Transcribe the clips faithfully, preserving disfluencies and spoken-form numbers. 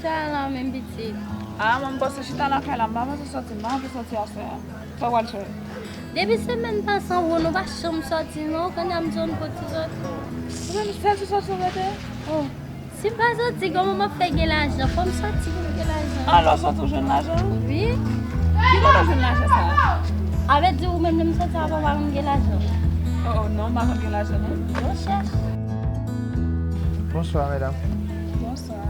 Sa la menm pitit. Ah, mwen m panse chita lakay la, m pa panse sòti, m pa panse sòti aswè a. Sa w pral fè? Depi semèn pase an, nou pa janm sòti non, kounye a m di w nou poti sòti. Ou menm sèl se sòti w rete? Oh, si m pa sòti, kòman m ap fè gen lajan? Fò m sòti pou m gen lajan. Alò sòti w jwenn lajan? Wi. Ki kote w jwenn lajan sa a? Avè di ou menm lè m sòti avan pa konn gen lajan. Oh, oh, non, m pa konn gen lajan non. Yo chèch. Bonswa medam. Bonswa.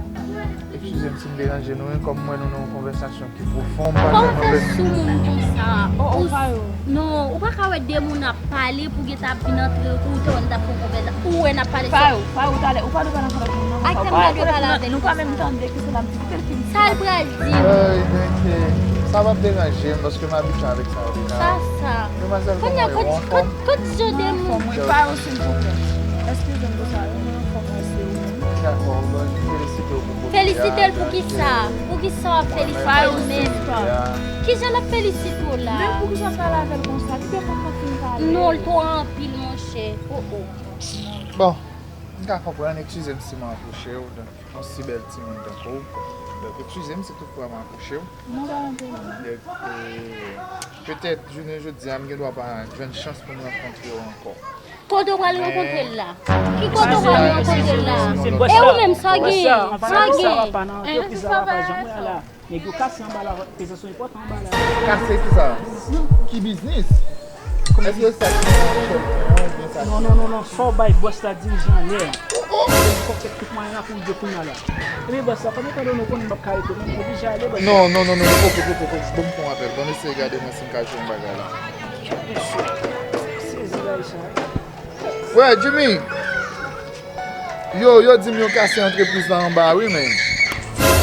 Eskize m si m deranje nou, men kòm m wè nou nan yon konvèsasyon ki pwofon, m pa Kòman janm fè sou moun konsa? Oh, oh, pa yo. Non, ou pa ka wè de moun ap pale pou gen ta vin antre ou te wè n t ap fè yon konvèsasyon. Ou wè n ap pale Pa sou yo, pa yo, talè, ou pa dwe pale ansanm avèk moun nan. Ak Ou kè pa m dwe pale avèk nou ou pa konsa? Menm tande ki se la m di ki tel ki m Sa l pral di? Ay, men ke sa p ap deranje m paske m abitye avèk sa yo deja. Sa sa. Demwazèl, Kounye a kòman w kot anfòm? Kot jan de moun? Mwen pa yo silvouplè. Eskize m pou sa, yo mwen anfòm mwen se ou menm. Dakò, bon, felisite w pou kote a. Felisite l pou ki sa? Pou ki sa w ap felisite l menm? Ki jan l ap felisite w la? Men poukisa w pale avè l konsa? Kite kòm mwen fin pale. Non, l twò anpil monchè. Oh oh. Bon, m ka konprann, eskize m si m apwoche w, donk, yon si bèl timoun tankou w. Donk, eskize m si toutfwa m apwoche w. Non, pa yon pwoblèm. Donk, e, petèt, jounen jodi a, m gen dwa pa jwenn chans pou m rankontre w ankò. Kote w pral rankontre l la? Ki kote w pral rankontre l la? Se E bòs ou la. menm, sa w Bòs gen? la, an palan Sa w de sa, gen? papa nan antrepriz la, papa, jan mwen la. Nèg yo kase anba la, prezans yo enpòtan anba la. Kase ki sa? Ki biznis? Èske sa ki nan chèf mwen an oubyen sa ki... Non, non, non, non, fò w bay bòs la dirijan anlè. Fò w fè tout mwayen la pou rive kounye a la. Epi bòs la, kòm etan donnen w konnen m p ap ka rete, mwen oblije ale, bòs la. Non, non, non, non, ok, ok, ok, ok, ban m fè yon apèl. Ban m eseye gade mwen si m ka jwenn bagay la. Sezi bagay sa. Wè, Jimmy! Yo, yo di m yo kase antrepriz la anba wi, men.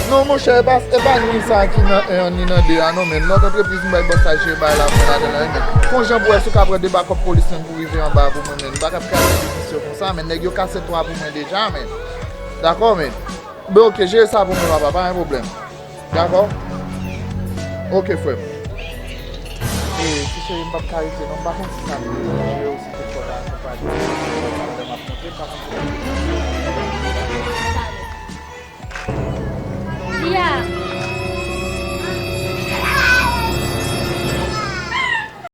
Non, monchè, e pa, e pa ni sa ki nan en an, ni nan de a, non, men. Lòt antrepriz m bay bòs la jere bagay la pou ladan la, wi, men. Fè yon jan pou wè si w ka pran de bakòp polis menm pou rive anba pou mwen, men. M pa ka ap kase biznis yo konsa, men. Nèg yo kase twa pou mwen deja, men. Dakò, men. Ben, ok, jere sa pou mwen, papa, pa gen pwoblèm. Dakò? Ok, frè m. E, ti cheri, m p ap ka rete, non, m pa konn si sa m deranje w, si tout fò ta akonpanye m, m ap monte, m pa konn si